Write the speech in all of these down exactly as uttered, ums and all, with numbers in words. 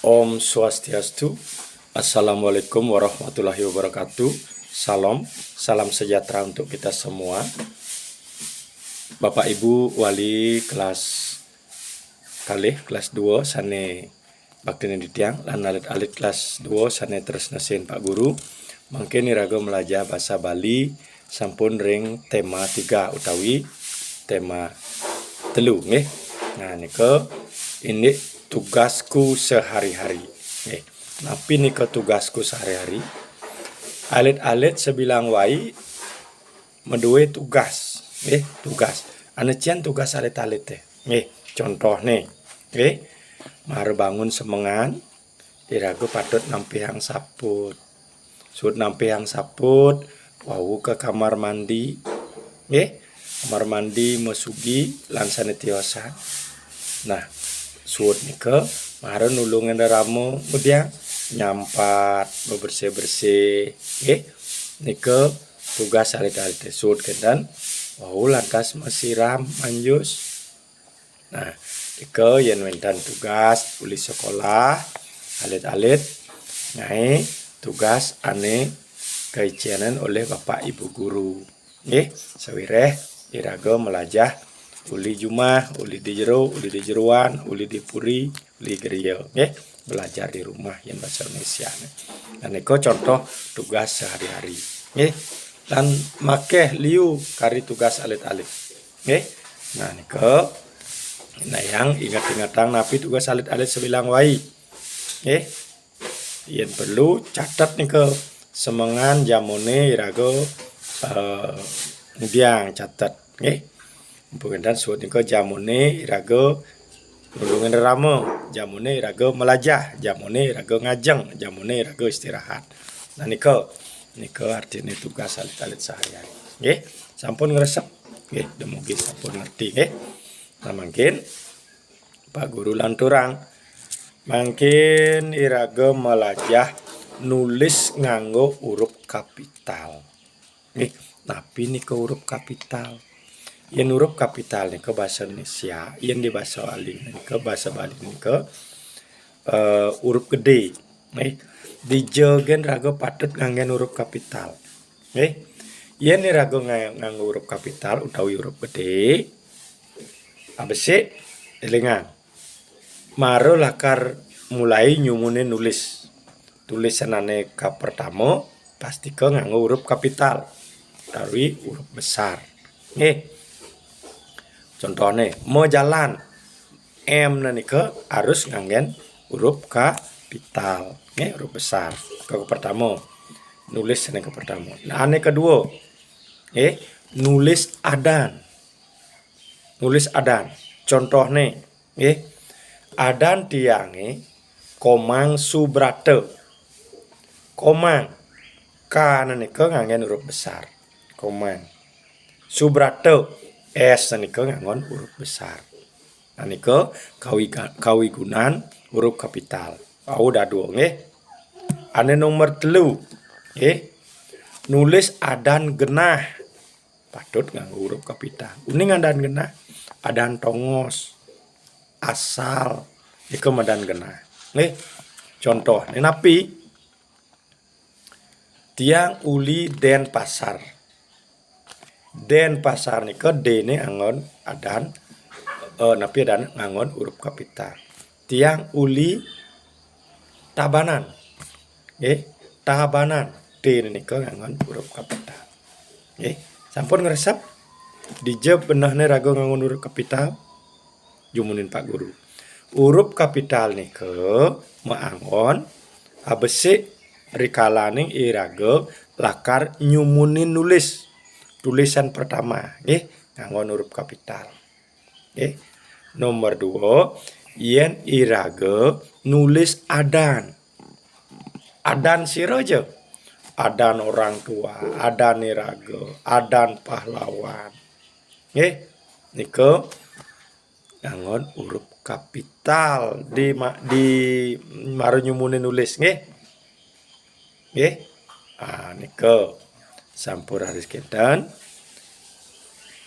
Om Swastiastu. Assalamualaikum warahmatullahi wabarakatuh. Salam, salam sejahtera untuk kita semua. Bapak Ibu wali kelas kalih, kelas dua sané bakti titiang, lan alit-alit kelas dua sané tresna sihin Pak Guru. Mangkin iraga malajah basa Bali sampun ring tema tiga utawi tema telu, nggih. Nah, nika indik tugasku sehari-hari. Nggih. Napi nika tugasku sehari-hari? Alit-alit sabilang wai madué tugas, nggih, tugas. Ané cén tugas alit-alité. Nggih, contohné, nggih, mara bangun semengan, iraga patut nampihang saput. Suud nampihang saput, wau ka kamar mandi. Nggih, kamar mandi masugi lan sané tiosan. Nah, suud nika mara nulungin rerama ngudiang nyampat, bebersih-bersih. Nggih, nika tugas alit-alité. Suud kénten, wau lantas masiram manjus. Nah, nika yén wénten tugas uli sekolah, alit-alit ngaé tugas ané kaicénin olih Bapak Ibu guru. Nggih, sawiréh iraga malajah uli jumah, uli di jero, uli di jeroan, uli di puri, uli gereja, nggih, belajar di rumah yén basa Indonésiané. Nah, nika contoh tugas sehari-hari. Nggih, lan makéh liu kari tugas alit-alit. Nggih. Nah, nika, nah, yang inget-ingetang napi tugas alit-alit sabilang wai. Nggih. Yén perlu catet nika semengan jamuné iraga, eh, ngudiang catet, nggih. Ampun kénten suud nika jamuné iraga nulungin rerama, jamuné iraga malajah, jamuné iraga ngajeng, jamuné iraga istirahat. Nah, nika, nika artiné tugas alit-alit sehari-hari. Nggih, sampun ngresep. Nggih, dumugi sampun ngerti, nggih. Nah, mangkin Pak Guru lanturang, mangkin iraga malajah nulis nganggo huruf kapital. Nggih, napi nika huruf kapital? Yén huruf kapital nika basa Indonésia, yén di basa Bali nika, basa Bali nika, eh, huruf gedé. Nggih, dija gén raga patut nganggén huruf kapital. Nggih. Yén iraga nga-, nganggo huruf kapital utawi huruf gedé, abesik, élingang. Mara lakar mulai nyumunin nulis. Tulisan ané kapertama, pastika nganggo huruf kapital utawi huruf besar. Nggih. Contohné, majalan. M-né nika harus nganggén huruf kapital, nggih, huruf besar. Nika kapertama. Nulis nika kapertama. Nah, ané kedua, nggih, nulis adan. Nulis adan. Contohné, nggih, adan tiangé Komang Subrata. Komang. K-né nika nganggén huruf besar. Komang. Subrata. S-né nika nganggon huruf besar. Nah, nika kawiga-, kawigunan huruf kapital. Wau dadua, nggih. Ané nomor telu, nggih. Nulis adan genah. Patut nganggo huruf kapital. Uning adan genah, adan tongos, asal, nika madan genah. Nggih. Contoh, napi? Tiang uli Dénpasar. Dénpasar nika D-né anggon adan, eh, napi adan nganggon huruf kapital. Tiang uli Tabanan. Nggih, Tabanan. T-né nika nganggon huruf kapital. Nggih, sampun ngresep? Dija benehné raga nganggon huruf kapital? Jumunin Pak Guru. Huruf kapital nika maanggon abesik rikalaning iraga lakar nyumunin nulis. Tulisan pertama, nggih, nganggon huruf kapital. Nggih. Nomor dua, yén iraga nulis adan. Adan sira ja? Adan orang tua, adan iraga, adan pahlawan. Nggih. Nika nganggon huruf kapital di ma-, di mara nyumunin nulis, nggih. Nggih. Ah, nika sampun raris kénten.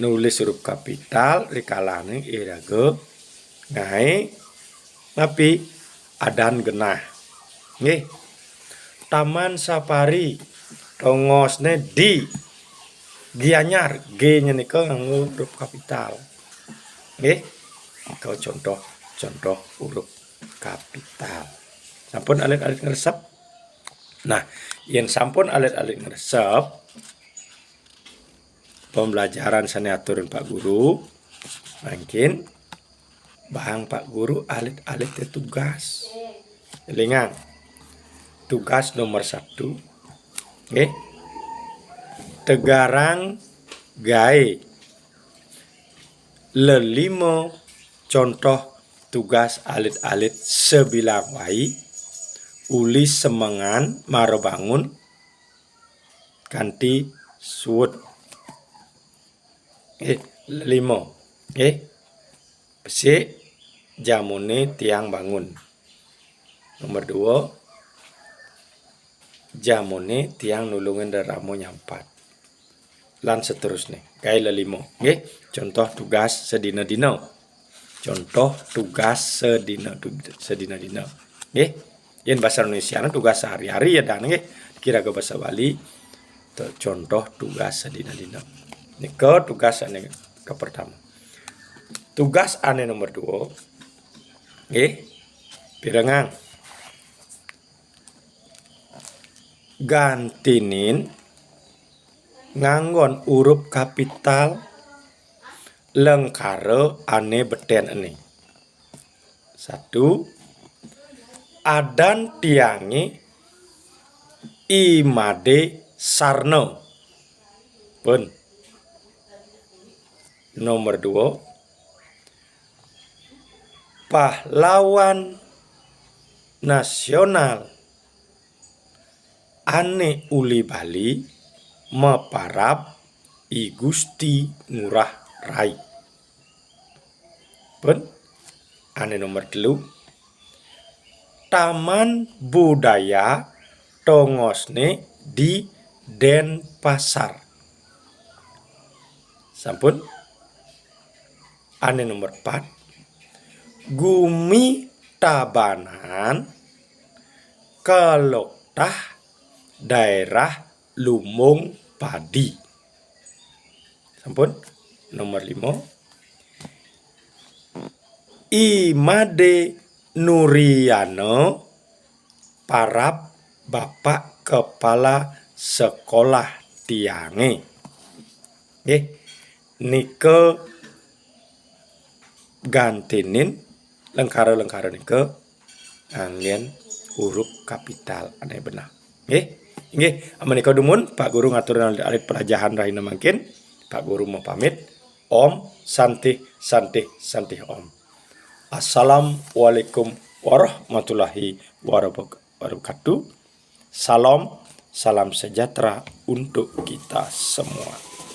Nulis huruf kapital rikalaning iraga ngaé napi? adan genah. Nggih. Taman Safari, tongosné di Gianyar, G-nya nika nganggo huruf kapital. Nggih. Nika contoh, contoh huruf kapital. Sampun alit-alit ngresep? Nah, yén sampun alit-alit ngresep, pembelajaran sané aturang Pak Guru, mangkin baang Pak Guru alit-alit tugas. Élingang, tugas nomor satu, nggih, tegarang gaé lelima contoh tugas alit-alit sabilang wai, uli semengan mara bangun kanti suud. Eh, lelima. Eh, besik jamuné tiang bangun. Nomor dua, jamuné tiang nulungin rerama nyampat. Lan seterusné. Gaé lelima. Nggih, contoh tugas sedina-dina. Contoh tugas sedina, sedina-dina. Nggih. Yén basa Indonésia tugas sehari-hari ya dan nggih. Kira ke basa Bali, contoh tugas sedina-dina. Nika tugas ané ke pertama. Tugas ané nomor dua. Nggih. Pirengang. Gantinin nganggon huruf kapital lengkara ané betén ené. Satu, adan tiangé I Madé Sarna. Pun. Nomor dua, pahlawan nasional ané uli Bali maparab I Gusti Ngurah Rai. Pun, ané nomor telu, Taman Budaya tongosné di Denpasar. Sampun. Ané nomor empat, Gumi Tabanan kaloktah daerah Lumbung Padi. Sampun. Nomor lima, I Madé Nuriana parab Bapak Kepala Sekolah tiangé. Nggih, nika gantinin lengkara-lengkara nika nganggén huruf kapital ané benah. Nggih. Nggih, amunika dumun Pak Guru ngaturang alit-alit pelajahan rahina mangkin. Pak Guru mau pamit. Om Santih, Santih, Santih Om. Assalamualaikum warahmatullahi wabarakatuh. Salam, salam sejahtera untuk kita semua.